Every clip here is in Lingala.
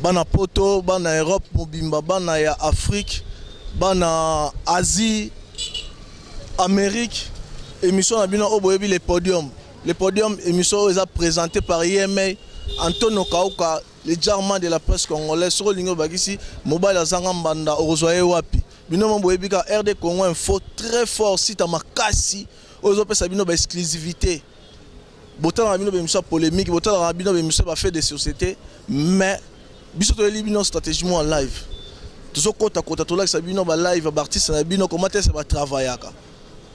Bana poto, bana Europe mobimba, bana ya Afrique, bana Asie, Amérique. Émission na bino oyo boyebi le podium. Le podium émission oyo eza présentée par IMA Antonio Kauka, le jarman de la presse congolaise. Soki olingi obakisi mobali azanga mbanda okozwa ye wapi? Bino mo boyebi ka RD Congo Info très fort site ya makasi oyo ezopesa bino ba exclusivité. Botalaka bino ba émission ya polémique, botalaka bino ba émission ya ba fait de société, mais biso toyeli bino stratégie mwa live. Tozokota kota tolakisa bino ba live ya ba artiste na bino comment est-ce ba travaillaka.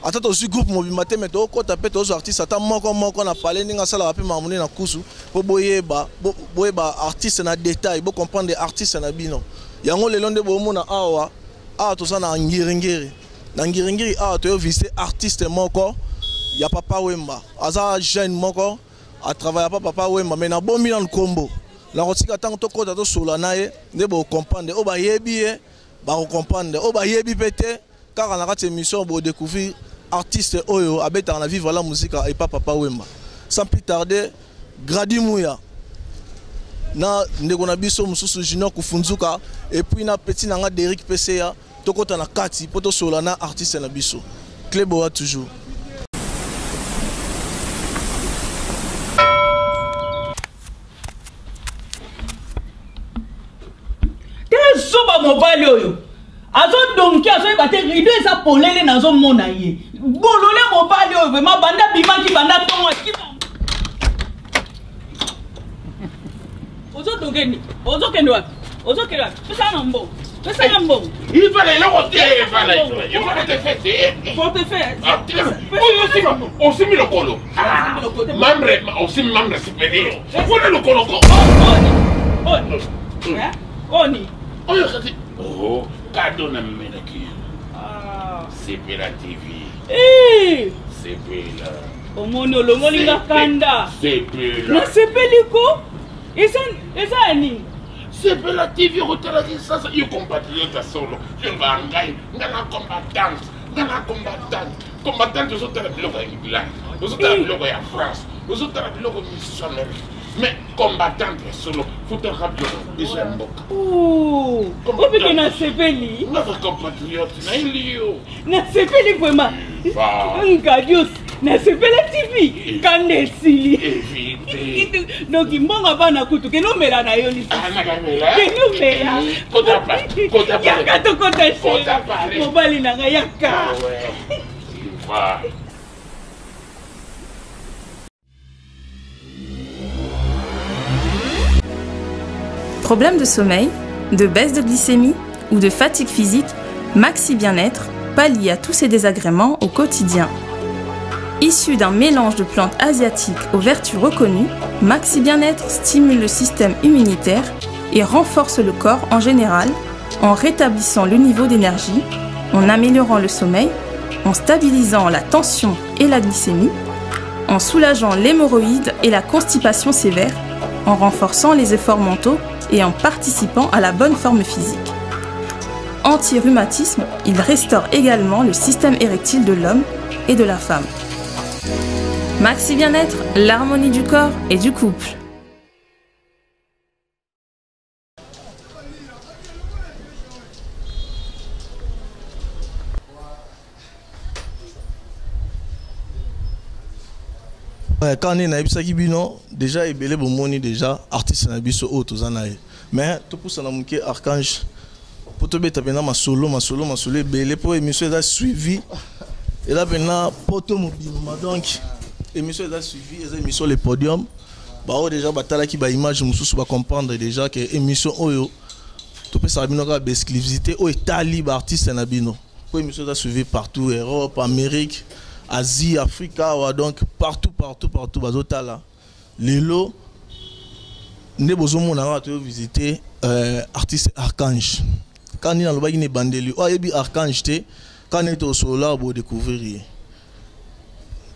Ata tozwi groupe mobimba te, mais tokota pe tozwa artiste ata moko moko na palais ndenge asalaka pe makambo nde na kusu po boyeba, boyeba artiste na détail, bo comprendre artiste na bino. Yango lelo nde bomona awa, awa toza na Ngiringiri. Na Ngiringiri awa toyo visiter artiste moko ya Papa Wemba. Aza jeune moko a travailla pa Papa Wemba, mais na bombi na nkombo. Na kotika tango tokota tosola na ye nde bo comprendre. Oyo bayebi ye ba comprendre, oyo bayebi pe te. Kaka na kati émission bo découvrir artiste oyo abetaka na Viva la Musica et pas Papa Wemba. Sans plus tarder, Grady Mouya na ndeko na biso mususu Junior Kufunzuka et puis na petit nanga Derrick PCA tokota na kati po tosola na artiste na biso. Cleboa toujours. Tala zoba mobali oyo azodonki azoyeba te rideau eza polele nazomona ye bolole mobali oyo vraiment banda bimaki banda ntongo akima ozodonke nini ozokende wapi ozokende wapi pesaka na mbongo pesaka mbongo Ivala eloko te evala eloko te portefeuille osimbi lokolo membre osimbi membre supérieur wana lokolo ko oni oni oyo kati oh kado na memelaki sepela TV sepela omoni olongoli nga kanda sepela nasepeli ko eza eza ya nini sepela TV okotala Kinshasa yo compatriote ya solo yo ba ngai nga na combattante nga na combattante combattante ozotala biloko ya England ozotala biloko ya France ozotala biloko misusu Amérique mais combattante ya solo futalaka biloko biso ya mboka obike nasepeli naza compatriote nayeli yo nasepeli vraiment ngadios nasepela TV kanda esili donc mbongo bana kutu kende omela na yo lisusu kende omela yaka tokota chez mobali na ngai yaka. Problème de sommeil, de baisse de glycémie ou de fatigue physique, Maxi Bien-être pallie à tous ces désagréments au quotidien. Issu d'un mélange de plantes asiatiques aux vertus reconnues, Maxi Bien-être stimule le système immunitaire et renforce le corps en général en rétablissant le niveau d'énergie, en améliorant le sommeil, en stabilisant la tension et la glycémie, en soulageant l'hémorroïde et la constipation sévère, en renforçant les efforts mentaux et en participant à la bonne forme physique. Anti-rhumatisme, il restaure également le système érectile de l'homme et de la femme. Maxi Bien-être, l'harmonie du corps et du couple. Ouais, quand on est nayebisaki bino déjà ebele bomoni déjà artiste na biso oyo toza na ye mais topusana moke Archange po tobeta mpena masolo masolo masolo ebele po émission eza suivi eza mpena poto mobimba donc émission eza suivi eza émission le podium baoyo déjà batalaki ba image mosusu ba comprendre déjà que émission oyo topesaka bino kaka ba exclusivité oyo etali ba artiste na bino po émission eza suivi partout Europe, Amérique, Asie, Afrique awa donc partout partout partout bazotala lelo nde bozomona kaka toyo visiter artiste Archange kaka nini alobaki na ebandeli oyo ayebi Archange te kaka nde tosolola bo découvrir ye.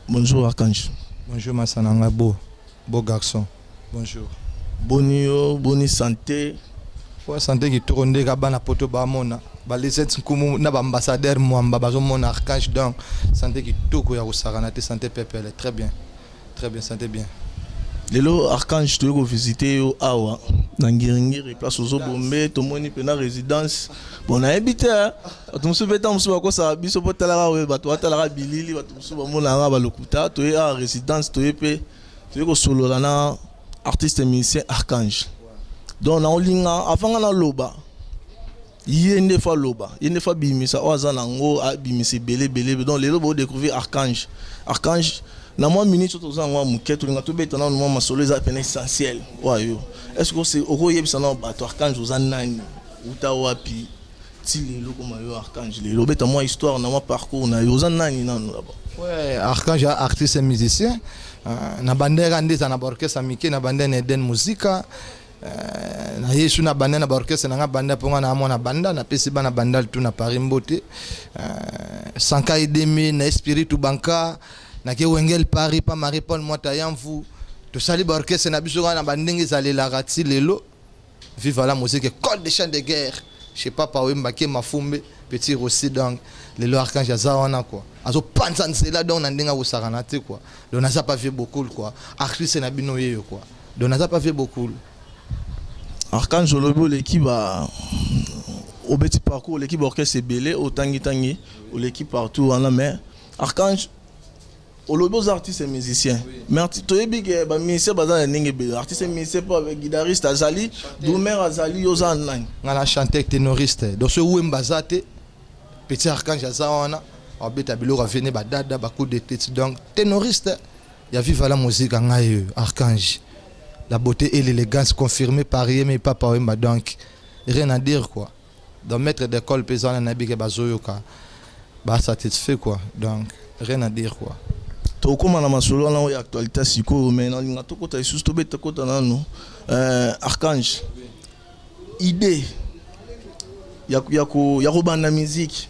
Bonjour Archange. Bonjour Masananga, beau, beau garçon. Bonjour. Boni yo, boni santé. Ouais, santé qui tourne ndeka bana poto ba mona. Ba les nkumu na ba ambassadeur Mwamba bazo mona Archange donc santé qui toko ya kosakana te santé pepele très bien. Très bien, santé bien. Lelo Archange toyeko visiter yo awa. Na Ngiringiri, place ozobombe, tomoni mpe na résidence. Bon, nayebi te, hein. Bato mosusu mpe ntango mosusu bakosaka biso mpo talaka oyo bato batalaka bilili, bato mosusu bamonaka balokuta. Toye awa résidence, toye mpe toye kosolola na artiste musicien Archange. Donc naolinga avant nga naloba, ye nde fa loba, ye nde fa bimisa oyo aza nango, abimisa ebele ebele. Donc lelo bodécouvrir Archange. Archange, na mwa minute oyo toza yango ya moke, tolinga tobeta nano mwa masolo eza pene essentiel oyo. Est ce que okoyebisa nano bato, Archange, oza nani, uta wapi ti lelo koma yo Archange lelo? Obeta mwa histoire na mwa parcours na yo, oza nani nano d'abord? Ouais, Archange, artiste et musicien. Na bandera nde eza na baorchestre mike, na bandera na Eden Muzika. Na yesu na banda na baorchestre na nga banda mpo nga na mwana banda, napesi bana Bandal tu na Paris mbote. Sanka edemi na Espiritu Banka, nake Wengel Paris pa Marie Paul Mwata Yamvu, tosali baorchestre na biso kaka na bandenge ezalelaka ti lelo. Vive la musique, école de chant de guerre chez Papa Wemba ke Mafumbe Petit Rossi. Donc lelo Archange aza wana quoi, azopanza nzela. Donc na ndenge akosakana te quoi. Donc naza pas vieux beaucoup quoi, artiste na bino yeyo quoi. Donc naza pas vieux beaucoup. Archange, olobi oleki ba obeti parcours, oleki baorchestre ebele, otangitangi, oleki partout wana. Mais Archange, olobi oza artiste musicien, mais toyebi ke bamusicien baza na ndenge ebele. Artiste musicien mpo guitariste azali, drummer azali, yo oza nani? Nga na chanteur ténoriste. Donc so Wemba aza te, petit Archange aza wana, abeta biloko avene badada bacoup de tête. Donc ténoriste ya Vive la Musique, ngai oyo Archange, la beauté et l'élégance confirmée par ye mais Papa Wemba. Donc rien à dire quoi. Donc maître d'école mpe eza wana, nayebi ke bazoyoka, basatisfait quoi. Donc rien à dire quoi. Tokóma na masolo wana oyo actualité sikoyo, mais nalinga tokota lisusu, tobeta kota nanu. Archange, idée ya kobanda musique,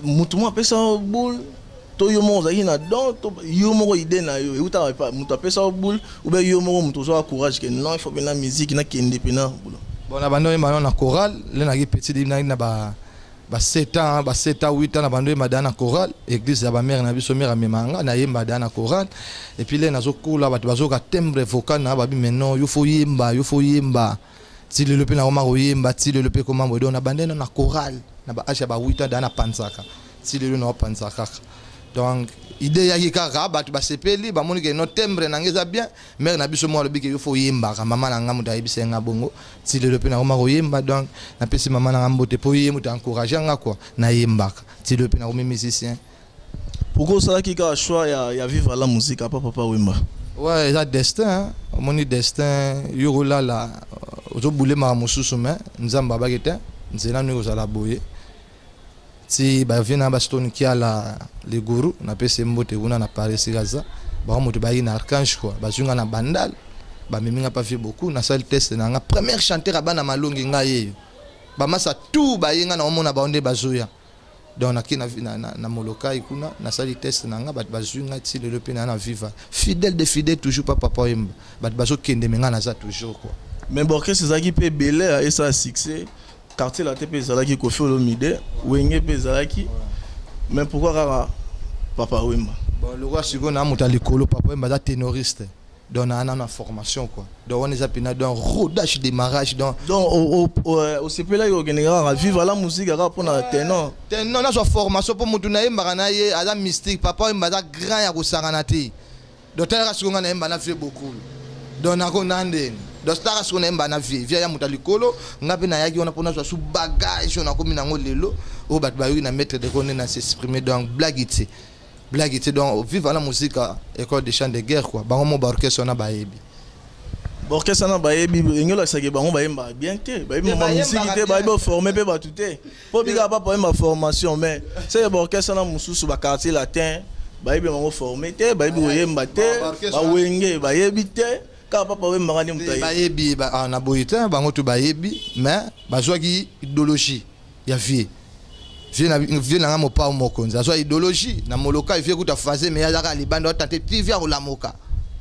motu moko apesa boule to yo moko ozalaki na don to yo moko idée na yo eutaka epa moto apesa yo boule, ou bien yo moko moto ozwaka courage ke non, il faut mpena musique, nakende mpena boulot? Bon, na bando oyemba na chorale le naki petit, naki na ba 7 ans, ba 7 ans, 8 ans, na bando oyemba da na chorale église ya bamare na biso. Mare amemaka nga, nayemba da na chorale. Et puis le nazokola, bato bazoka timbre vocal na babi, mais non, yo faut yemba, yo faut yemba. Ti lelo mpe nakoma koyemba, ti lelo mpe koma boye. Donc na bande na chorale na ba âge ya ba 8 ans da na panzaka, ti lelo na opanza kaka. Donc idée eyaki kaka, bato basepeli, bamoni ke no, timbre na nga eza bien. Mare na biso moko alobi ke yo faut oyembaka. Mama na nga moto ayebisa nga bongo, ti lelo mpe nakoma koyemba. Donc napesi mama na nga mbote mpo ye moto encourage nga quoi, nayembaka ti lelo mpe nakomi musicien. Pourquoi osalaki kaka choix ya Vivre la Musique apa Papa Wemba? Ouais, eza destin, hein. Omoni destin, yo kolala ozobulemaka mosusu, mais Nzambe abaki te nzela noki kozala boye. Ti bavie na bastone Kiala le gourou, napesi mbote kuna na Paris esika aza. Bango moto bayaki na Archange quoi, bazwi nga na Bandal, bamemi nga pa vie beaucoup. Nasali test na nga, première chanteur ya bana Malongi, ngai yeyo. Bamasa tout baye, nga na omona bango nde bazoya. Donc nake na Molokai kuna, nasali test na nga, bato bazwi nga. Ti lelo mpe na Viva, fidèle de fidèle toujours pa Papa Oyemba. Bato bazokende, me nga naza toujours quoi. Mais baorchestre ezalaki mpe ebele esala succès. Quartier Latin mpe ezalaki, Kofi Olomide, Wenge mpe ezalaki, mais pourquoi kaka Papa Wemba? Bon, lokwa sikoyo na moto ya likolo, Papa Wemba aza ténoriste, donc naa na formation quoi. Donc wana eza mpena donc rodage, démarrage donc. Donc osepelaki kokende kaka Vivre la Musique kaka mpona ténor? Ténor, nazwa formation mpo motu nayembaka na ye aza mystique. Papa Wemba aza grand ya kosangana te. Donc talaka sikoyo, nga nayemba na vie beaucoup. Donc nako na ndeni, donc talaka sikoyo, nayemba na vie ya moto ya likolo. Nga mpe nayaki wana mpo nazwa su bagage oyo nakomi nango lelo, oyo bato bayoki na maître de nde na s'exprimer. Donc blague te, blague te. Donc Vive la Musique, école de chant de guerre quoi. Bango mo baorchestre wana bayebi. Baorchestre wana bayebi, ndenge olakisaki bango bayembaka bien te, bayebi mama misiki te, bayebi oforme mpe bato te mpo bikaka Papa oyemba formation. Mais seke baorchestre wana mosusu, baquartier latin, bayebi bango forme te, bayebi koyemba te, bawenge bayebi te, kaka Papa oyembaka nde moto. Bayebi na boye te, bango to bayebi, mais bazwaki idéologie ya vie. Vie na nga mopao mokonzi azwa idéologie na Moloka. Vie kuta phase, mais azaka libanda, otante ti vie akolamoka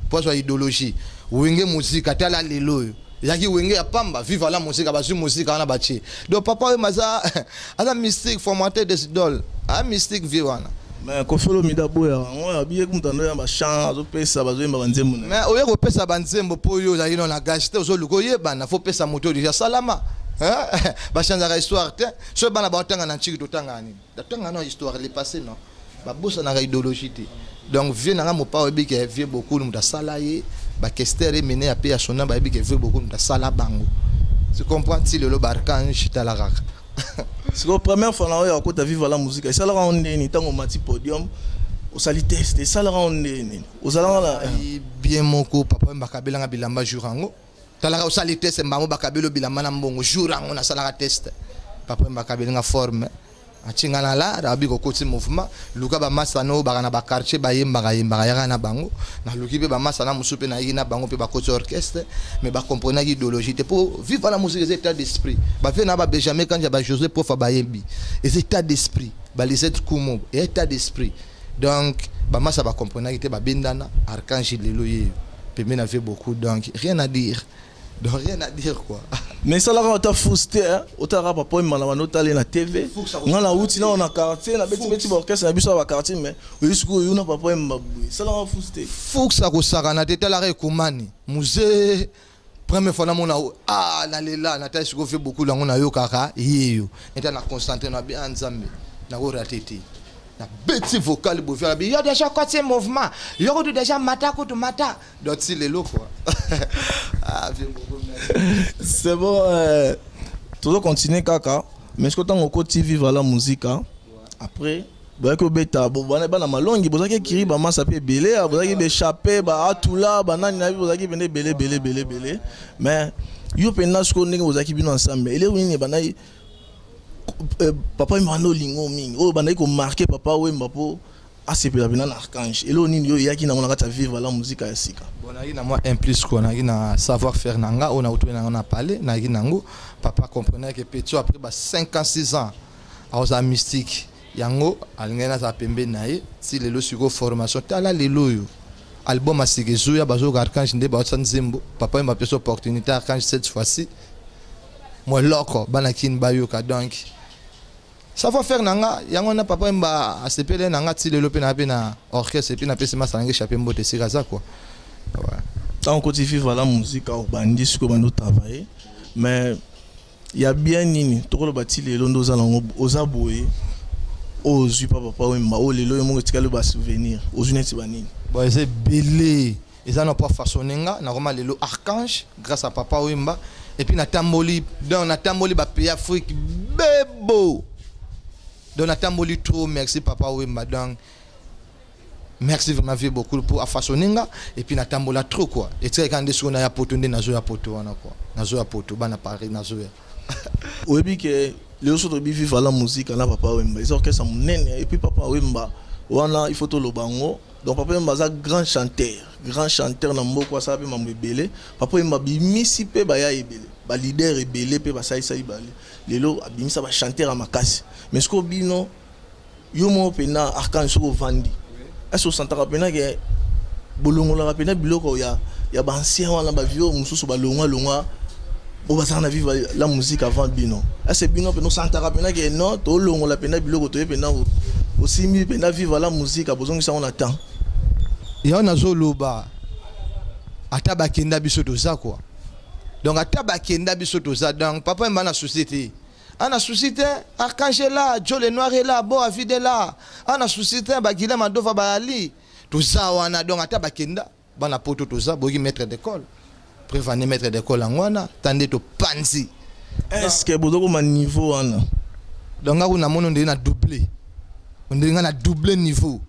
mpo azwa idéologie. Wenge Muzika, tala lelo oyo ezalaki Wenge ya pamba. Vive la Musique, bazwi muzika wana batie. Donc Papa oyo aza mystique, formateur des idoles, aza mystique vie wana. Mais Koffi Olomide aboyaka yango, abiye mutu ando ya bachant, azopesa, bazoyemba banzembo na ye. Mais oye kopesa banzembo mpo oyo ozalaki no na gage te, ozoluka oyebana, fo pesa moto oyo deja salama. Hein? Bachangeaka histoire te. Soki bana baotanga na ntiki, totangaka nini? Totangaka no histoire, le passé, non, babosanaka idéologie te. Donc vieux nanga mopa, oyebi ke vieux Bokulu moto asala ye, bakester emene ya pe ya sona, bayebi ke vieux Bokulu moto asala bango, tu comprends? Ti lelo baarchange, tala kaka. Sikoyo première fois na oyo akota Viva la Musica, esalaka ngo ndeni? Ntango omati podium, osali test, esalaka ngo ndeni? Ozalaka na Ai, bien moko papa oyo bakabelanga bilamba jour yango. Talaka, osali test, mbango bakabeli bilamba na mbongo. Jour yango nasalaka test, papa oyo bakabelinga forme, atinga na lar, abi kokoti mouvement, luka bamasana oyo baka na baquartier, bayembaka yembaka, yaka na bango. Naluki mpe bamasana mosusu mpe nayaki na bango mpe bakoti orchestre, mais bacomprenaki idéologie te, mpo Viva la Musique eza état d'esprit. Bavie na babenjamin Kanja, bajosé Profa, bayembi, eza état d'esprit, balisette Kumo, eza état d'esprit. Donc bamasa bacomprenaki te, babendana. Archange lelo ye pembeni na vieux beaucoup, donc rien à dire, donc rien à dire quoi. Mais esalaka ata fus te, otalaka papa Wemba na bando, otali na TV. Nga nauti nao na quartier, nabetibeti baorchestre na biso ya baquartier, mais oyi sikoyo oyo na papa Wemba boye, esalaka fus te? Fuks akosakana te. Talaka ekomani musée, première fois namona, ah, nalela, natali sikoyo vieux beaucoup yango, nayokaka yeyo neta na concentré na bien, Nzambe, nakorater te. Nabeti vocal bovi, abi yo déjà koti mouvement, yo kutu déjà mata, kutu mata. Donc ti lelo quoi. Ah, vieux beaucoup, merci. C'est bon, tozo continuer kaka. Mais soki ntango okoti Viva la Musica, après boyaki obeta bana bana malongi, bozalaki ekiri, bamasa mpe ebele, ah, bozalaki baéchappe, baatula, banani na bi, bozalaki pene ebele ebele ebele ebele. Mais yo mpenza sikoyo, ndenge bozalaki bino ensemble, eleko nini ebandaki papa Wemba banda olingo mingi, oyo bandaki komarquer papa Wemba mpo asepela mpena na Archange? Eloko nini oyo eyaki nango na kati ya Viva la Musica ya sika? Bon, nayaki na mwa un plus quoi, nayaki na savoir faire na nga oyo nauti nango na palais, nayaki nango. Papa comprenait que petit après ba 5 ans, 6 ans akozala mystique, yango alingaki nazala pembeni na ye ti lelo. Sikoyo formation, tala lelo oyo album asika ezoya, bazoyoka Archange nde baotisa nzembo. Papa oyo bapesa opportunité Archange cette fois-ci, moloko bana kini bayoka. Donc savoir faire na nga yango wana, papa Wemba asepele na nga ti lelo mpe na mpe na orchestre, et puis napesi masala nge échappé mbote esika aza quoi. Ouais. Ntango okoti Viva la Musica, obandi sikoyo, bandi otravaille, mais ya bien nini tokoloba ti lelo nde oza nango, oza boye, oyo ozwi pa papa Wemba, oyo lelo yo moko etikali basouvenir, ozwi neti banini? Bon, eza ebele, eza na po façonne nga nakoma lelo Archange grâce à papa Wemba. Et puis natamboli, donc natamboli bapays Afrique bebo, donc natamboli trop. Merci papa Wemba, donc merci vraiment vieux beaucoup pour afaçonner nga. Et puis natambola trop quoi, etikali kaka nde soki naya poto, nde nazoya poto wana quoi, nazoya poto, bana Paris nazoya. Oyebi ke lelo so toyebi Viva la Musica na papa Wemba, eza orchestre monene. Et puis papa Wemba wana, il faut toloba yango, donc papa Wemba aza grand chanteur, grand chanteur na mboka, asala mpe mambo ebele. Papa Wemba abimisi mpe baya ebele, baleader ebele mpe basalisali bale. Lelo abimisa bachanteur ya makasi. Mais sikoyo bino, yo moko mpena Archange, soki ovandi ese osantaka mpena ke bolongolaka mpena biloko ya baancien wana, bavieux mosusu balongwa longwa oyo bazalaka na Viva la Musique avant bino, ese bino mpena osantaka mpena ke non, tolongola mpena biloko, toye mpena osimbi mpena Viva la Musique, bozongisa yango na temps? Yango nazoloba, ata bakenda, biso toza quoi. Donc ata bakenda, biso toza. Donc papa Wemba na société ana souci te. Archange est là, Joe le Noir est là, Bo Avide est là, ana souci te. Bagila Madova bayali, toza wana. Donc ata bakenda, bana poto toza. Boyoki maître d'école, prévane maître d'école yango wana, ta nde topanzi. Est ce que bozokoma niveau wana? Donc nga kuna namoni ondenge na doublé, ondenge nga na doublé niveau,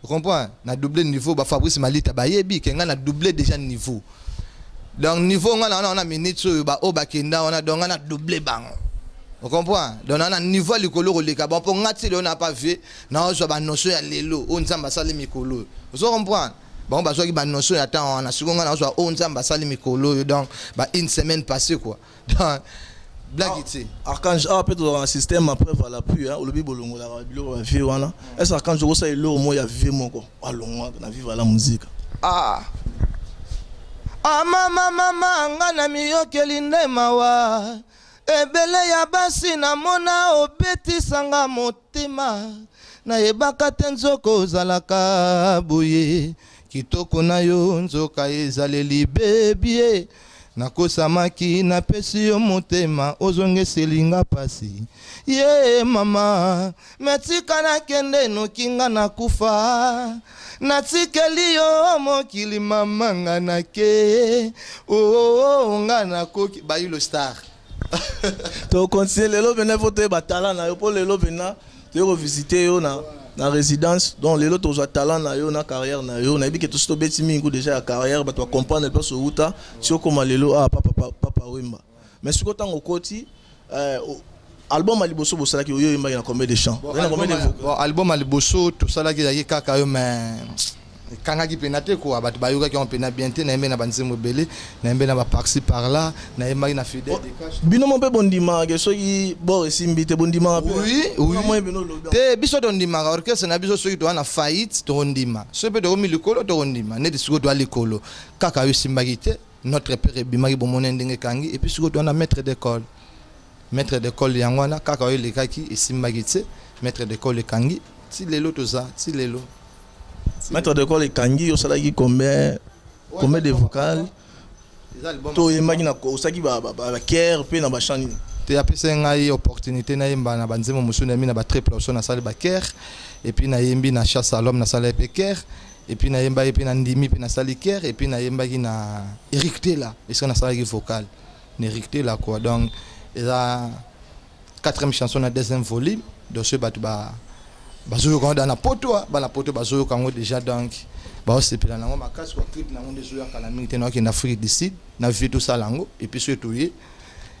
comprend, na doublé niveau. Bafabrice Malita bayebi ke nga na doublé déjà niveau. Donc niveau nga na wana minute oyo, baoyo bakenda wana, donc nga na doublé bango, ocomprend? Donc na niveau ya likolo koleka bon, mpo nga ti lelo na pa vie naozwa banotion ya lelo oyo Nzambe asali mikolo oyo, ozo comprendre? Bango bazwaki banotion ya temps wana, sikoyo nga nazwa oyo Nzambe asali mikolo oyo, donc ba une semaine passée quoi. Donc blague te. Archange, awa mpe tozalaka na système après vala pluie. Olobi bolongolaka biloko ya vieux wana. Est ce Archange okosala eloko moko ya vieux moko alongwa na Viva la Musique? Ah ah, mama mama, nga na miyokeli nde mawa. Ebele ya basi namona, obetisanga motema. Nayebaka te nzoka ozalaka boye. Kitoko na yo nzoka ezaleli bebie. Nakosamaki napesi yo motema ozongeseli nga pasi. Ye mama, metika nakende noki nga nakufa. Natikeli yo mokili mama nga nake. Oh, nga nakoki. Bayilo star. Tokontinue lelo mpena, fo toyeba talent na yo, mpo lelo mpena toye kovisite yo na résidence. Donc lelo tozwa talent na yo na carrière na yo. Nayebi ke tosi tobeti mingi ku déjà ya carrière, bato bacomprendre place outa ti okóma lelo ah, papa, papa, papa Wemba. Mais sikoyo ntango okoti album ya liboso bosalaki, oyo oyembaki na combien de chants? Na combien de vocaux? Bon, album ya liboso tosalaki ezalaki kaka yo, mais ekangaki mpena te quoi. Bato bayokaki yango mpena bien te. Nayembi na banzembo ebele, nayembi na baparci par là, nayembaki na Fidèle de Cash. Bino mo mpe bondimaka ke soki bor esimbi te, bondimaka mpe? Oui. Moi bino olobi. Te, biso tondimaka orchestre na biso. Soki toza na faillite, tokondima. Soki mpe tokomi likolo, tokondima. Neti sikoyo toza likolo, kaka yo esimbaki te. Notre Père ebimaki, bomoni ndenge ekangi. Et puis sikoyo toza na Maître d'école. Maître d'école yango wana, kaka oyo elekaki esimbaki te. Maître d'école ekangi ti lelo, toza ti lelo. Maître d'école ekangi, osalaki combien de vocal? Eza album. To oyembaki na osalaki bachœur mpe na bachant nini? Te, apesaki ngai opportunité nayemba na banzembo mosusu. Nayembi na batriple option, nasali bachœur. Et puis nayembi na Chasse à l'homme, nasali mpe chœur. Et puis nayembaki mpe na Ndimi, mpe nasali chœur. Et puis nayembaki na Eric Tela, esika nasalaki vocal na Eric Tela quoi. Donc eza quatrième chanson na deuxième volume. Donc soki bato bazoyoka yango na poto, bana poto bazoyoka yango déjà, donc baosepela nango makasi kwa. Clip nango nde ezoyaka na mingi te. Naokende Afrique du Sud na vie, tosala yango. Et puis soki toye,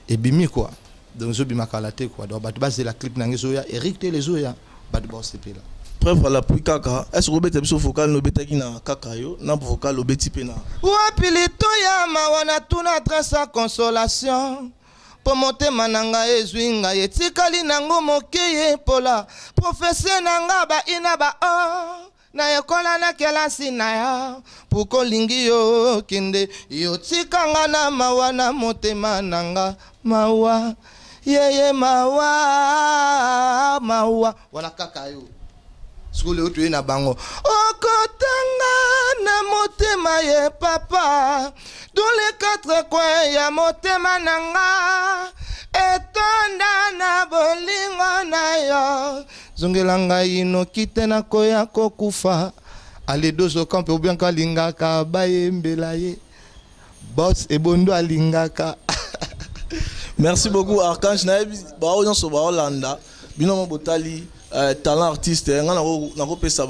ebimi quoi. Donc ezobima kala te quoi. Donc bato bazela clip nango ezoya, Eric Tele ezoya, bato baosepela. Preuve à l'appui kaka, est ce que obeta biso vocal no obetaki na kaka yo na vocal obeti mpe na? Wapi litoya mawa na tuna tresa consolation, mpo motema na ngai ezwi ngai etikali nango moke ye pola professeur na nga baina ba o nayekola na kelasi na yo puko olingi yo kende yo tikanga na mawa na motema na nga mawa yeye mawa mawa wana kaka yo. Sikoyo lelo toye na bango okotanga na motema ye papa dans les quatre coins ya motema na nga etonda na bolingo na yo. Zongela ngai noki te, nakoya kokufa. Aledozo kampe obianka alingaka bayembela ye bos ebondo alingaka. Merci beaucoup, Archange. Nayebi bao nyonso baolanda bino mo botali talent artiste. Nga nakopesa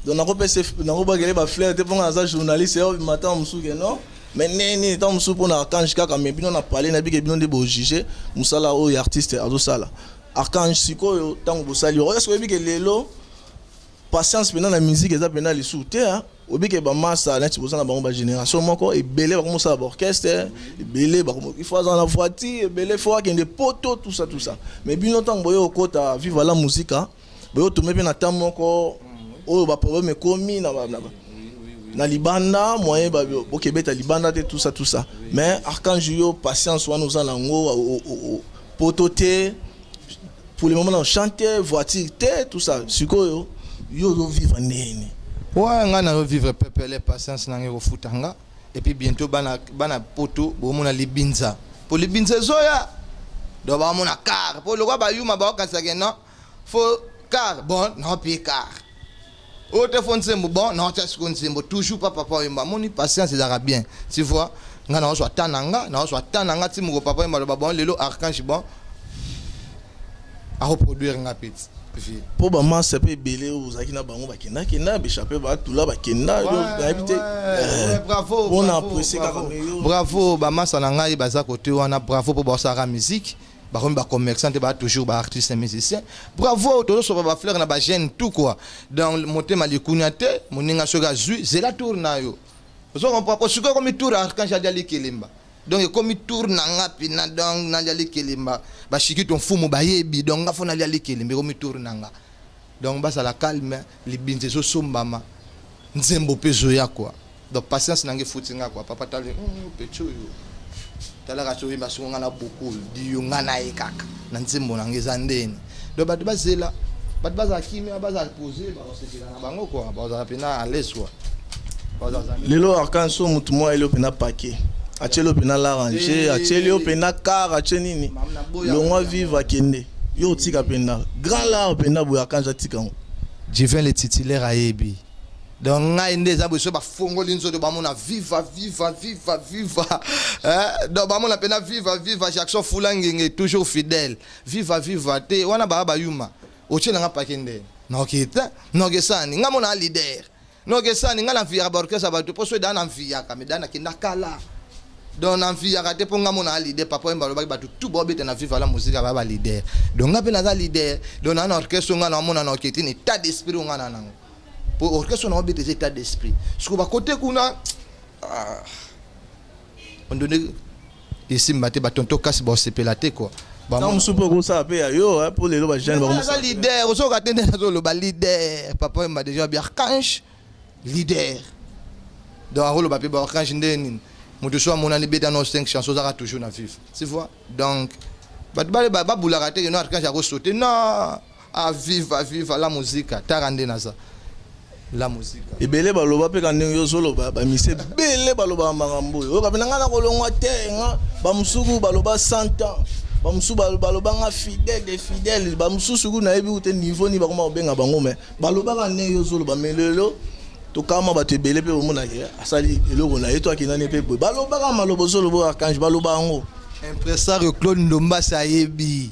donc nakopesa, nakobakele bafleur te mpo nga naza journaliste oyo bima ntango mosusu ke non, mais nini ntango mosusu mpona Archange kaka. Mais bino na pale, nayebi ke bino nde bojuge mosala oyo artiste azosala. Archange, sikoyo ntango bosali oyo, est-ce oyebi ke lelo patience mpena na musique eza mpena lisusu te? Oyebi ke bamasa neti boza na bango, bagénération moko ebele bakomosala baorchestre ebele, il faut aza na voiture ebele, faut akende poto, tout ça, tout ça. Mais bino ntango boye okota Viva la Musica, boye otombe mpe na temps moko oyo baproblème ekomi na libanda, moyen bokebeta libanda te, tout ça, tout ça. Mais Archange, yo patience wana oza nango, poto te pour le moment, na chante, voiture te, tout ça, sikoyo yo ozovivre ndeni? Ouais, ngai nazovivre pepele. Patience na ngai kofuta nga. Et puis bientôt bana, bana poto bomona libinza, po libinza ezoya. Donc baomona car po lokwa bayuma baokanisaka non, faut car bon naopie car oyo te, faut nzembo bon naotia sikoyo nzembo toujours pa papa Oyemba. Amoni patience ezalaka bien, tu vois. Ngai naozwa ta na nga, naozwa ta na nga ti moko papa Oyemba aloba bon, lelo Archange bon akoproduire nga mpe ti. Mpo bamasa mpe ebele oyo ozalaki na bango bakendakenda beshape, batula bakenda, nayebi te. Bravo. Mpona apprécier kaka. Bravo, bamasa na ngai baza kote wana, bravo mpo baosalaka musique, bakomi bacommerçant te, baa toujours baartiste musicien. Bravo, tozosopa bafleur na bajeune tout quoi. Donc motema likunya te, moninga soki azwi, zela tour na yo. Ozo comprendre po sikoyo ekomi tour Archange alia likelemba. Donc ekomi tour na nga mpena, donc nalia likelemba. Bashiki to mfumu bayebi, donc nga fo nalia likelemba, ekomi tour na nga. Donc bazala calme, libinza ezosombama, nzembo mpe ezoya quoi. Donc patience na nga efuti nga quoi. Papa tali petit oyo talaka so oyemba songo nga na bokul diyo nga na ye kaka na nzembo na nga eza ndeni. Donc bato bazela. Bato bazala kimia, bazala posé, bakosepela na bango quoi, bazala mpena à l'aise quoi. Lelo Archange, so motu moko ayeli yo mpena paquet, atieli yo mpena larange, atieli yo mpena car, atie nini, longwa vivre, akende, yo otika mpenza grand lar mpenza boye, Archange atika yango? Divin le titulaire ayebi. Donc ngai nde eza boye, so bafongoli nzoto, bamona viva viva viva viva, eh? Donc bamona mpena viva viva Jackson Fula Ngenge, toujours fidèle, viva viva te. Wana baya bayuma, otielanga pake nde naoke te, naokesani ngai mona leader, naokesani ngai na mviyaka baorchestre ya bato, mpo so eda na mviyaka me da nakenda kala. Donc na mviyaka te, mpo ngai mona leader. Papa Oyemba alobaki bato tu baobeta na Viva la Musique baya baleader. Donc ngai mpe naza leader. Donc naa na orchestre, ngai naomona na oketi na état d'esprit oyo ngai na nango, po orchestre na obeta eza état d'esprit. Siko bakote kuna, ah, on donne esimba te, batonto kasi baosepela te quoi. Ntango mosusu mpe okosala mpe ya yo mpo lelo bajeune. Aza leader, ozoyoka te nde nazoloba leader. Papa Oyemba déjà bi Archange leader. Donc akoloba mpe baarchange nde nini, moto so amonani beta no 5 chansons, ozaka toujours na vivre, tu vois. Donc bato babulaka te keno Archange akosaute non a viva viva la musique. Tara nde naza la musique. Ebele baloba mpe ka ndenge ozoloba, bamise ebele balobaka makambo oyo oyoka mpe na ngai na kolongwa te. Nga bamosuku baloba 100 ans, bamosusu baloba nga fidèle de fidèle, bamosusu ku nayebi ku te niveau nini bakoma kobenga bango, mais balobaka ndenge ozoloba. Mais lelo tokama bato ebele mpe omonaki asali eloko na ye to akendani mpe boye, balobaka maloba ozoloba oyo, Archange, baloba yango. Impresario Claude Ndombasi ayebi,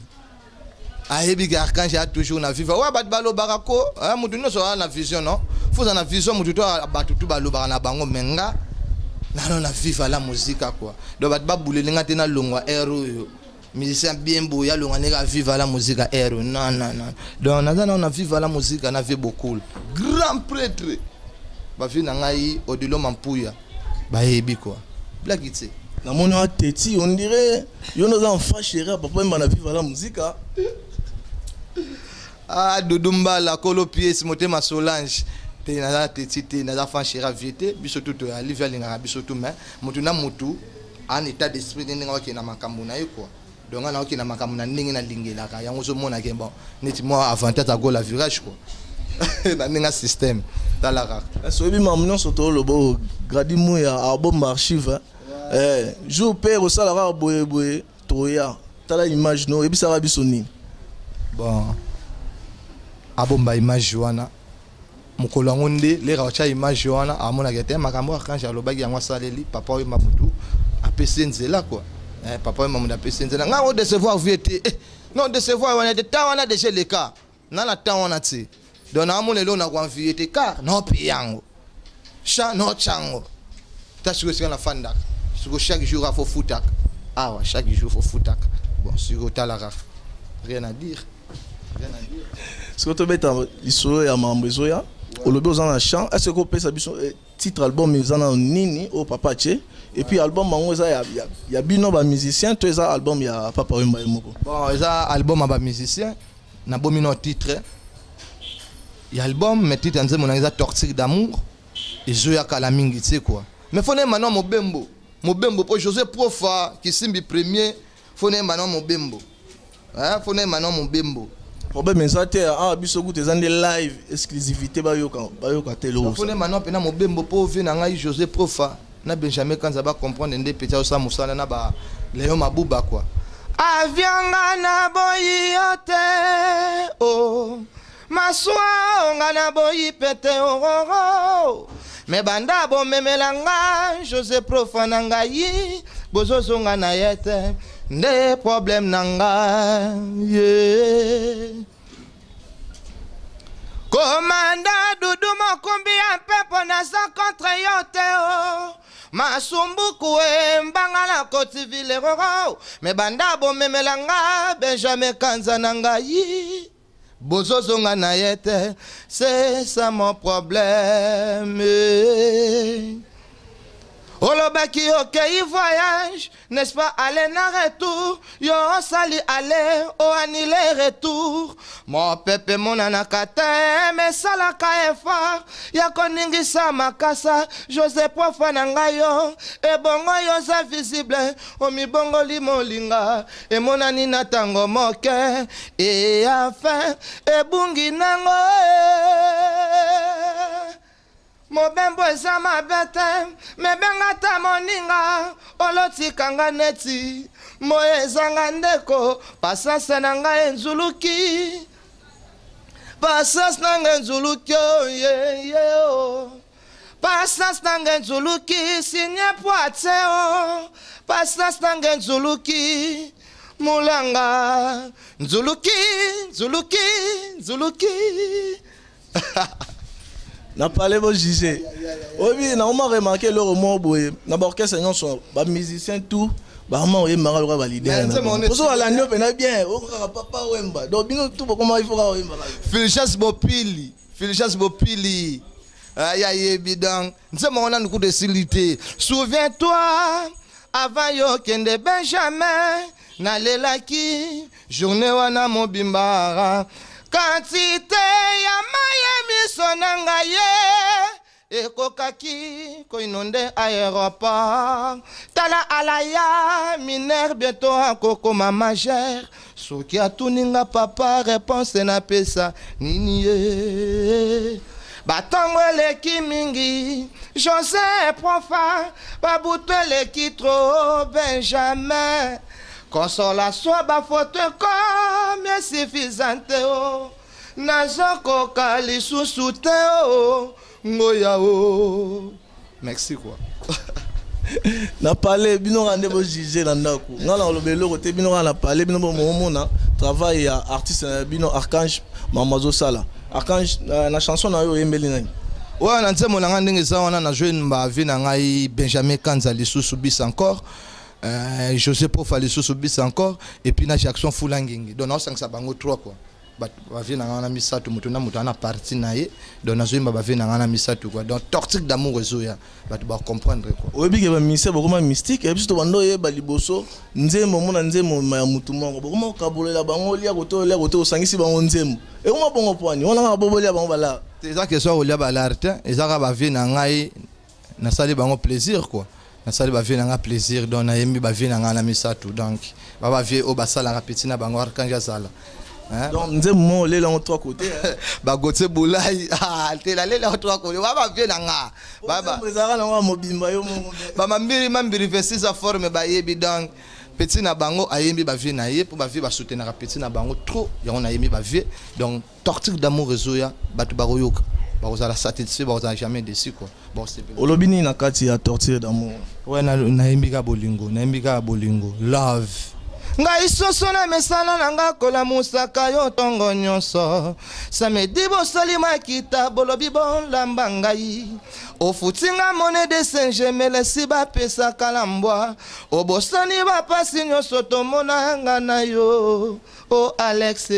ayebi ke Archange a toujours na viva. Oyo bato balobaka ko, motu nyonso aza na vision, non, foza na vision motu to bato tu balobaka na bango, me nga nano na viva la musique quoi. Donc bato babuleli nga te nalongwa aire oyo, musicien bien boye alongwa ndenge aviva la musique aire oyo, non, non, non. Donc naza nano na viva la musique na vie bokul grand prêtre bavi na ngai Odilo Mampuya, bayebi quoi, blaki te. Namoni wa teti, on dirait yo nde oza enfant chéri ya papa Yemba na viva la musique. Ah, Dudu Mbala kolo pièce motema Solange te, naza teti te, naza fan chéri avie te. Biso tu toyali vi alingaka biso tu, mais motu na motu en état d'esprit nde ndenge akokende na makambo na ye quoi. Donc nga naokende na makambo na ndenge nalingelaka yango, ozomona ke bon, neti mwa avantage agola virage quoi, na ndenge ya système, tala kaka. Soyebi makambo nyonso toloba oyo, Gradi Muya album archive, jour mpe kosala kaka boye boye, toya tala image no, oyebisaka biso nini? Bon, abomba image wana, mokolo yango nde lera otya image wana, amonaka te makambo Archange alobaki yango, asaleli papa oyo mamutu apesi ye nzela quoi. Papa oyo mamutu apesi ye nzela, ngai odecevoir vie te, non, décevoir wana te, temps wana déjà eleka na na temps wana te. Donc naamona eloko na koenvie te, car naope yango champ naotya yango ta sikoyo esika nafandaka sikoyo, chaque jour afofutaka awa, chaque jour fofutaka. Bon, sikoyo otala kaka, rien à dire, rien à dire. Sikoyo tobeta lisolo ya makambo ezoya. Olobi oza na champ, est ce que opesa biso titre album eza na nini oyo papa atie? Et puis album yango eza ya bino bamusicien to eza album ya papa Oyemba ye moko? Bon, eza album ya bamusicien. Nabomi no titre ya album, mais titre ya nzembo nanga eza Torture d'amour, ezoya kala mingi te quoi. Mais fo nayemba no mobembo, mobembo mpo José Profa Kisimbi premier, fo nayemba no mobembo, fo nayemba no mobembo. Problème eza te, awa biso kutu eza nde live exclusivité, bayoka bayoka te eloko. Fo nayemba no mpena mobembo mpo vie na ngai José Profa na Benjamin Kanza bacomprendre nde peti azosala mosala na ba Léon Mabuba quoi. Avianga na boyi yo te o maswa nga na boyi pete ororo, me banda bomemela nga José Profa na ngai, bozozonga na ye te nde problème na ngai ye. Komanda Dudu mokumbi ya mpepo, naza contre yo te o masumbuku e mbanga na koti ville roro, me banda bomemela nga Benjamin Kanza na ngai, bozozonga na ye te, c'est ça mon problème. Olobaki okei voyage, n'est-ce pas, aller na retour. Yo osali aller, oanile retour. Mopepe emonanaka te, mesalaka effort ya koningisa makasa. José Profa na ngai yo, ebongo yo oza visible, omibongoli molinga, emonani na tango moke, e enfin ebungi nango e. Mobembo eza mabe te, mebenga ata moninga, olotikanga neti moyo ezanga ndeko, pasase na ngai enzuluki, pasase na ngai enzuluki, oh, ye, ye, oh. Pasase na ngai enzuluki, signe poate, oh. Pasase na ngai enzuluki, mulanga, nzuluki, nzuluki, nzuluki. Na parler bo juger. Obi na oma remarqué eloko moko boye na ba orchestre nyonso, ba musicien tout bakoma oyembaka lokola ba leader. Poso balandi yo mpena bien, okokaka Papa Wemba. Donc bino tout bokoma, il faut kaka oyembaka. Fulgence Bopili, Fulgence Bopili ya yebi. Donc nzembo wana nanu kutu esili te. Souviens-toi, avant yo kende, Benjamin, nalelaki journée wana mobimba. Quantité ya maye miso na ngai ye ekokaki koinonder aéroport. Tala, alaya mineur, bientôt akokoma majeur. Soki atuninga papa, réponse napesa nini ye? Batango eleki mingi, José Profa, babutu eleki trop. Benjamin, consolation, bafoto ekomi insuffisante o, nazokoka lisusu te o, ngoya o. Merci quoi. Na parler, bino kaka nde bojuge na ndako. Ngai na koloba eloko te, bino kaka na parler, bino bomomona travail ya artiste na bino Archange, mama azosala. Archange, na chanson na yo oyembeli nani? Oyo na nzembo na ngai, ndenge eza wana, nazwi bavi na ngai Benjamin Kanza lisusu bis encore, José Pofa lisusu bis encore, et puis na Jackson Fulangingi. Donc naosangisa bango trois quoi, bavie na ngai wana misato, moto na moto ana parti na ye. Donc nazoyemba bavie na ngai na misato quoi. Donc Tortique d'amour ezoya, bato bacomprendre quoi. Oyebi ke bamusicien bokoma mystique ya biso, tobanda oyeba liboso nzembo, omona nzembo ya mutu moko, bokoma kokabolela bango, lia kote, olia kote, osangisi bango nzembo, ekoma bongo pwani wana kaka bobolia bango balaa. Eza question ya kolia balare te, eza kaka bavie na ngai, nasali bango plaisir quoi, nasali bavie na ngai plaisir. Donc nayembi bavie na ngai na misato, donc bavie oyo basalaka petit na bango Archange azala. Donc nzembo moko olela yango trois côté. Bagotie Bulai te, nalela yango trois côté, ba bavie na nga. Ezalaka nango ya mobimba yo moko. Bamambiri mambiri 26 a forme bayebi. Donc petit na bango ayembi bavie na ye, mpo bavie basoutenaka petit na bango trop, yango nayembi bavie. Donc Tortique d'amour ezoya, bato bakoyoka, bakozala satisfait, bakozala jamais déçu quoi. Olobi nini na kati ya Torture d'amour? Ouais, nayembi kaka bolingo, nayembi kaka bolingo, love. Ngai soso na mesana na nga kolamusaka yo ntongo nyonso. Samedi bosali makita, bolobi bolamba ngai, ofuti nga monnaie de singe, melesi bapesaka na mbwa, obosani bapasi nyonso tomona nga na yo. O Alex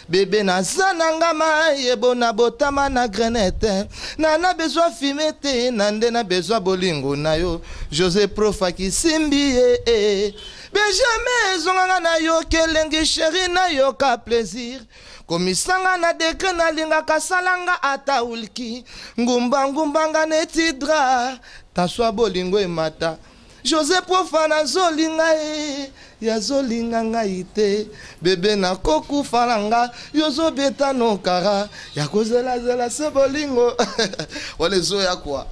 bebe, naza na nga mayebo, na botama na grenete, na besoin fume te, na nde na besoin bolingo na yo. José Profaki simbi ye eh. Benjamin, ezonganga na yo kelengi, chéri, nayoka plaisir, komisanga na degré nalingaka, salanga ata ulki ngumbangumbanga neti dra taswa, bolingo emata. José Profa, nazolinga ye, yazolinga ngai te. Bebe, nakokufa na nga, yozobeta nokara ya kozelazela se bolingo wana ezoya kwa.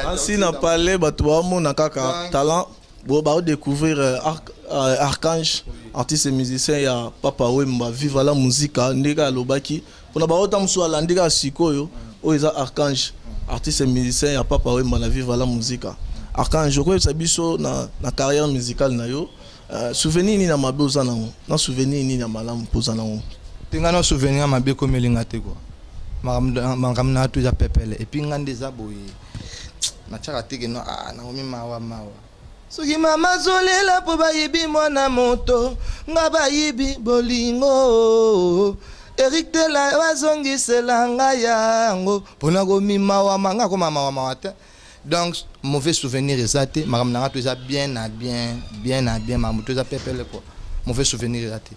Asi na parler, bato baomona kaka talent bo baodécouvrir Archange, artiste et musicien ya Papa Wemba, Viva la Musica. Ndenge alobaki mpona baota mosusu alandi kaka sikoyo, oyo eza Archange, artiste et musicien ya Papa Wemba na Viva la Musica. Archange, okoyebisa biso na carrière musicale na yo, souvenir nini ya mabe oza nango, na souvenir nini ya malamu mpo oza nango? Te, ngai na souvenir ya mabe ekomelinga te kua. Makambo na to eza pepele. Et puis ngai nde eza boye, natiaka te keno nakomi mawa mawa. Soki mama azolela mpo bayibi mwana moto, nga bayibi bolingo. Erik Tela bazongisela ngai yango mpona komimawama, nga koma mawamawa te. Donc mauvais souvenir eza te, makambo na nga to eza bien na bien, bien na bien, makambo to eza pepele quoi. Mauvais souvenir eza te.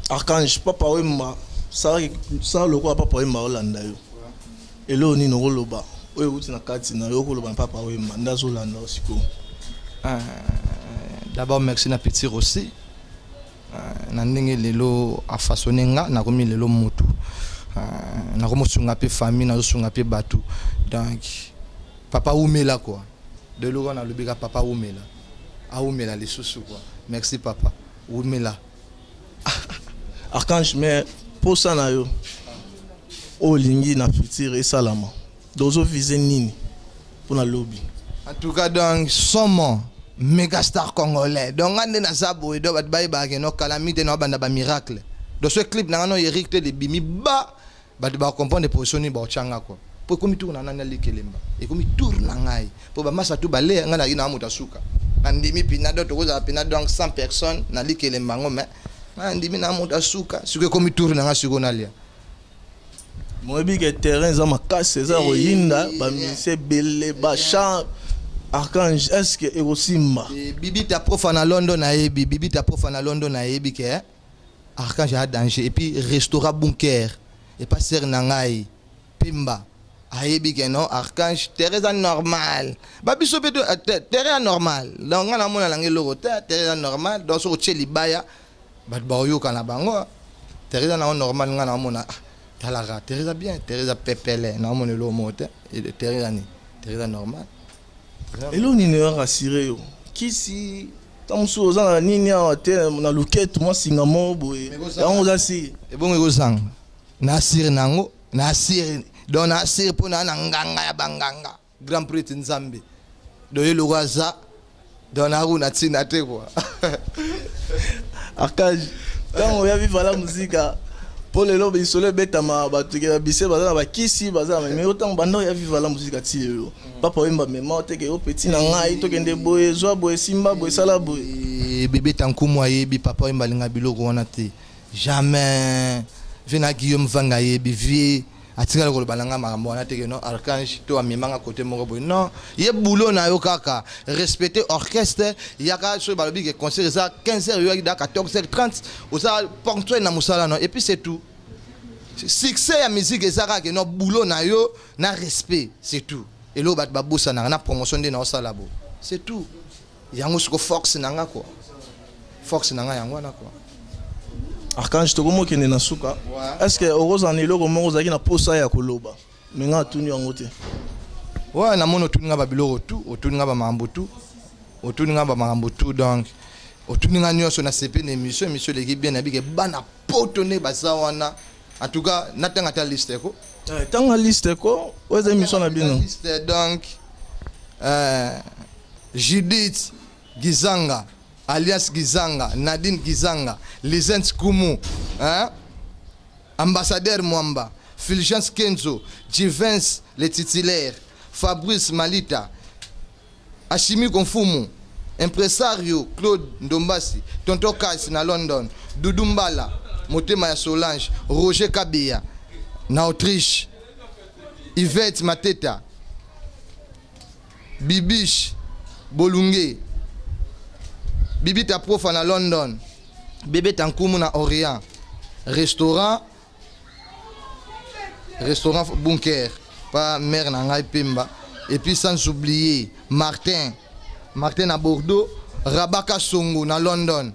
Archange, Papa Wemba, sala lokola Papa Wemba olanda yo. Eloko nini okoloba oyo euti na kati na yo okoloba na Papa Wemba nde azolanda yo sikoyo? D'abord merci na petit Rossi. Na ndenge lelo a façonné nga nakomi lelo mutu. Nakomi osunga pe famille, nazosunga pe bato. Donc papa umela quoi. De loko nalobi ka papa umela. Aumela lisusu quoi. Merci papa. Umela. Archange, mais posa na yo olingi na futur esalama. Dozo viser nini pona lobi? En tout cas donc somo méga star congolais. Donc ngande na zabo do bat baye ba ke no calamité no banda ba miracle. Donc ce clip na no Eric te le bimi ba bat ba comprendre position ni ba changa quoi. Po komi tour na nana likelemba. E komi tour na ngai. Po ba masa tout balé ngana ina muta suka. Andimi pina do to koza pina donc 100 personnes na likelemba ngo mais andimi na muta suka. Suka komi tour na nga suko na lia. Moyebi ke terrain eza makasi, eza koyinda, ba musiciens ebele, ba chant. Archange, est-ce que ekosimba? Bibi ta profa na London nayebi, Bibi ta profa na London nayebi ke Archange a danger et puis restaurant bunker et pas ser na ngai Pimba ayebi ke non Archange terrain eza normal. Ba biso pe terrain normal. Donc nga na mona nange loko te terrain normal donc soko tie libaya ba ba oyoka na bango. Terrain na normal nga na mona talaka terrain bien, terrain pepele na mona lo mote terrain ni terrain normal. Elo ni ne rassurer yo. Kisi tamusu oza na nini awa te na luketu mwa singa mo boye. Yango oza si. Ebongo ekozanga. Na sir nango, na sir donc na sir pona na nganga ya banganga. Grand prêtre Nzambe. Donc ye loko aza donc na runa tina te quoi. Archange, tango ya viva la musique po lelo bisolo ebetama bato ke babise baza na bakisi baza na mais otango banda ya viva la musique ti lelo. Papa Wemba mema teke yo petit na ngai tokende boye zwa boye simba boye sala boye. Bébé tankumu ayebi papa Wemba linga biloko wana te. Jamais vena Guillaume Vanga yebi vie atikala koloba na ngai makambo wana te ke non Archange to amemanga côté moko boye. Non, ye boulot na yo kaka respecter orchestre yaka so balobi ke concert eza 15h yo da 14h30 oza ponctuel na mosala non et puis c'est tout. Succès ya musique eza kaka ke non boulot na yo na respect c'est tout. Et lo bat babusa na na promotion nde na osala bo. C'est tout. Yango siko force na nga quoi. Force na nga yango wana quoi. Archange tokomo kende na suka. Est-ce que okozala na eloko moko ozalaki na posa ya koloba? Mais nga atuni yango te. Ouais, na mono otuni nga ba biloko tout, otuni nga ba makambo tout. Otuni nga ba makambo tout donc otuni nga nyonso na CP na émission, émission eleki bien na bike bana poto ne baza wana. En tout cas, natanga ta liste ko. Tanga liste ko, oyo eza émission na bino. Liste donc Judith Gizanga, alias Gizanga, Nadine Gizanga, Lizens Kumu, hein? Ambassadeur Mwamba, Fulgence Kenzo, Jivens le titulaire, Fabrice Malita, Ashimi Konfumu, impresario Claude Ndombasi, Tonton Kass na London, Doudou Mbala, Motema ya Solange, Roger Kabia na Autriche, Yvette Mateta, Bibiche Bolunge, Bibita Profa na London, Bébé Tankumu na Orient, restaurant Bunker, pas mère na ngai Pemba, et puis sans oublier Martin na Bordeaux, Rabaka Songo na London,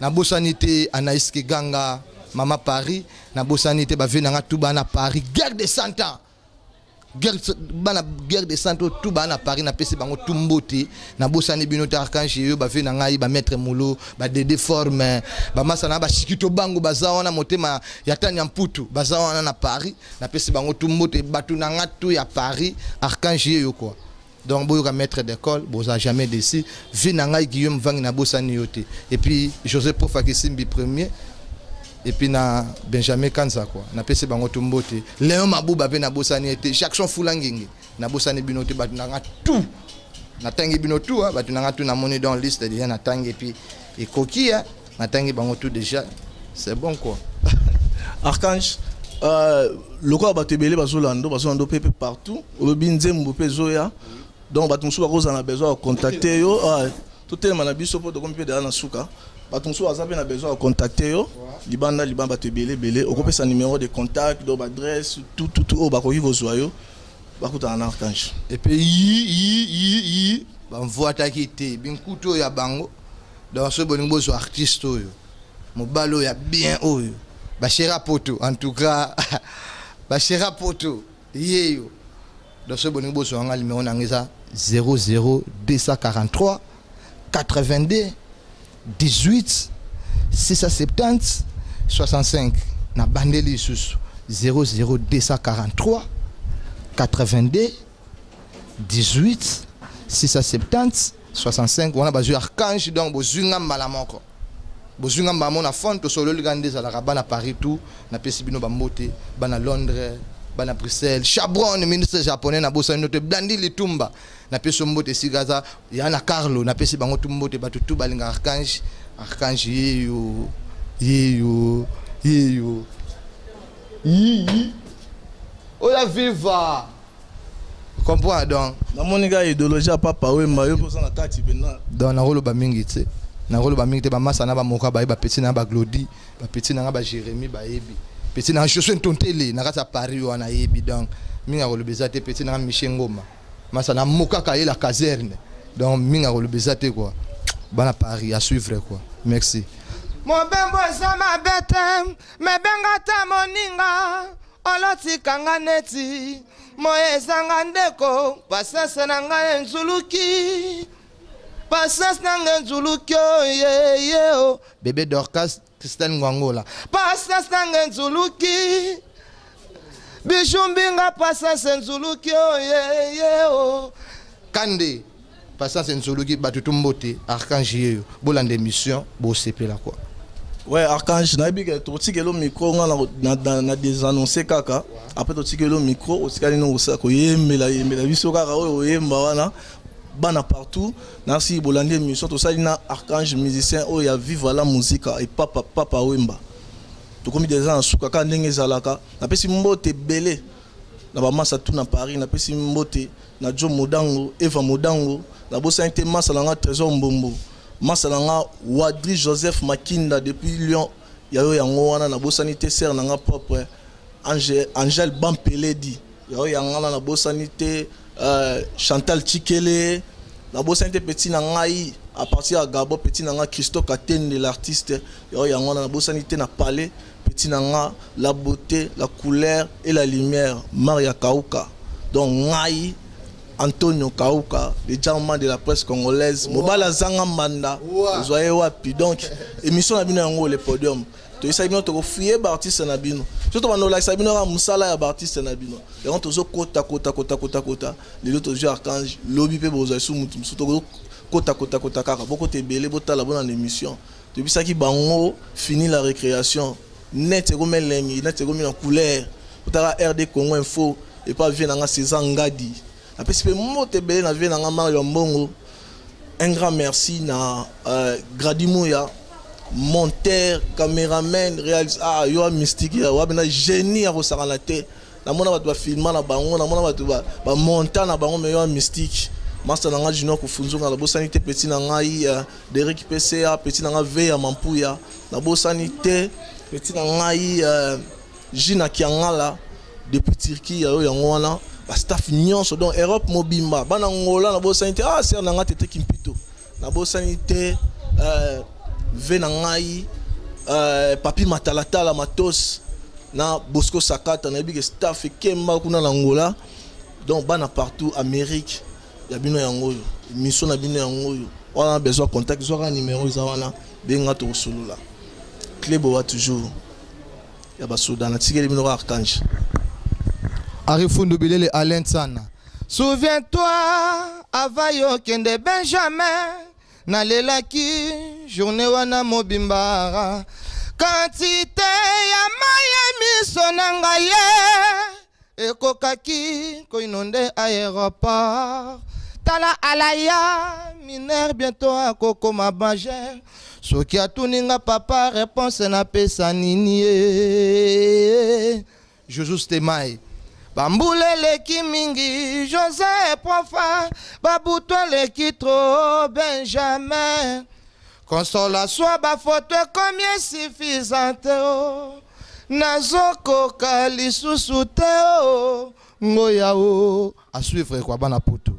na Bossanité Anaïs Kiganga, Mama Paris, na Bossanité ba vie na tout ba na Paris, guerre de 100 ans. Guerre bana guerre de 100 ans tout ba na Paris na PC bango tout mbote na Bosani bino ta Archange yo ba vie na ngai ba maître Molo ba Dédé forme ba masana ba Chikito bango baza wana motema ya Tanya Mputu baza wana na Paris na PC bango tout mbote batu na nga tout ya Paris Archange yo quoi. Donc boyoka maître d'école boza jamais déçu vie na ngai Guillaume Vangi na Bosani yo te et puis Joseph Profa Kisimbi premier et puis na Benjamin Kanza quoi na PC bango tout mbote Léon Mabouba pe na Bosani été Jackson Fulangenge na Bosani bino te batu na nga tout na tangi bino tout hein batu na nga tout na moni dans liste déjà na tangi et puis et koki hein na tangi bango tout déjà c'est bon quoi. Archange lokola bato ebele bazolando pepe partout olobi nzembo pe zoya. Donc bato mosusu bakozala na besoin ya contacter yo. Ah, totelema na biso mpo tokomi mpe deja na suka. Bato mosusu baza mpe na besoin ya contacter yo libanda libanda, bato ebele ebele. Okopesa numéro de contact, donc baadresse, tout tout tout oyo bakoki kozwa yo, bakutana na Archange. Et puis yi yi yi yi bamvwataki te binkutu oyo ya bango. Donc soki bolingi bozwa artiste oyo, mobali oyo ya bien oyo, bashera poto, en tout cas bashera poto yeyo. Donc soki bolingi bozwa nga, numéro na nga eza 00 243 82 18 670 65. Na bandeli lisusu: 00 243 82 18 670 65. Wana bazwi Archange, donc bozwi nga mbala moko, bozwi nga mbala moko na phone, tosololi kaka nde ezalaka. Bana Paris tout, napesi bino bambote, bana Londres, bana Bruxelles, Chabron, ministre japonais, nabosani no te, Blandi Litumba, napesi yo mbote esika aza ya na Carlo, napesi bango tu mbote. Bato tu balingaka Archange, Archange yeyo, yeyo, yeyo, yiyi oyo viva comprend donc. Namoni kaka idéologie ya Papa Wemba, yo mpo oza na kati mpenza. Donc nakoloba mingi te, nakoloba mingi te. Bamasa na bamoka bayebi, bapeti na baglodi, bapeti na nga, baJérémi bayebi, peti na nga Josue Ntontele na kati ya Paris wana ayebi. Donc mingi akoloba eza te. Peti na nga Michel Ngoma, masa na mokaka ye la caserne. Donc mingi akoloba eza te quoi. Bana Paris, à suivre quoi. Merci. Mobembo eza mabe te, mebenga ta moninga olotikanga neti moyo ezanga ndeko. Pasase na ngai enzuluki, pasase na ngai enzuluki oyeye o bébé Dorcas Christelle Ngwangola, pasase na ngai enzuluki, Bijou Mbinga, pasase enzuluki oyeye o kande, patience enzuluki. Bato tu mbote, Archange yeyo, bolanda émission, bosepela quoi. Ouais, Archange, nayebi ke totikeli micro. Nga na désannonce kaka, après totikeli micro, otikali no koyembela yembela biso kaka oyo oyemba wana. Bana partout, nasi bolandi émission tosali na Archange, musicien oyo ya Viva la Musica et Papa Wemba. Tokomi déjà na suka. Kaka ndenge ezalaka, napesi mbote ebele na bamasa tu na Paris, napesi mbote na Jo Modango, Eva Modango, nabosani te masa na nga Trésor Mbombo, masa na nga Wadri Joseph Makinda depuis Lyon, yayo yango wana. Nabosani te sere na nga propre Angèle Bampeledi, yayo yango wana. Nabosani te Chantal Chikele, nabosani te petit na ngai à partir ya Gabon, petit na nga Christo Katende l'artiste, yayo yango wana. Nabosani te na palais petit na nga la beauté, la couleur et la lumière, Maria Kauka. Donc ngai Antonio Kauka, le diamant de la presse congolaise, mobali azanga mbanda, ozwa ye wapi? Donc émission na bino yango, le podium, toyesaki bino tokofuye baartiste na bino, so tobanda kolakisa bino kaka mosala ya baartiste na bino. Yango tozokota kota kota kota kota. Lelo tozwi Archange, lobi mpe bozwa esu mutu mosusu. Tokota kota kota kaka, bokota ebele, botala bona na émission. Toyebisaki bango fini la récréation, net ekomi elengi, net ekomi na couleur. Otaka RD Congo Info epa vie nanga César Ngadi, apesi mpe mbote ebele na vie nanga Mario Mbongo. Un grand merci na Gradi Mouya, monteur, caméraman, réalis. Ah, yo mystique ya wapi na génie ya kosakana te. Namona bato bafilma na bango, namona bato bamonta na bango, mais yo mystique. Master na nga Junior Kofunzunga, nabosani te petit na ngai Derek PCA, petit na nga V ya Mampuya, nabosani te petit na ngai Gina Kiangala depuis Turquie, ya oyo yango wana. Bastaff nyonso, donc Europe mobimba, bana Ngola, nabosani te. Ah, sere na nga Tete Kimpito, nabosani te ve na ngai Papi Matalatala Matos na Bosco Sakata. Nayebi ke staff ekemba kuna na Ngola. Donc bana partout, Amérique, ya bino yango oyo, émission na bino yango oyo wana. Besoin contact, zwaka numéro eza wana, benga, tokosolola. Clé bowa toujours ya basoda, natikeli bino kaka Archange. Arifundu Bilele Alain Tsana. Souviens-toi, avant yokende Benjamin, nalelaki journée wana mobimba. Quantité ya mai ya miso na ngai ye ekokaki koinonder aéroport. Tala alaya mineur, bientôt akokoma majeur. Soki atuninga papa, réponse napesa nini ye? Jesus Temai. Bambula eleki mingi, José Profa, babutu eleki trop, Benjamin. Consolation bafoto ekomi insuffisante o. Nazokoka lisusu te o. Ngoya o. À suivre quoi, bana poto.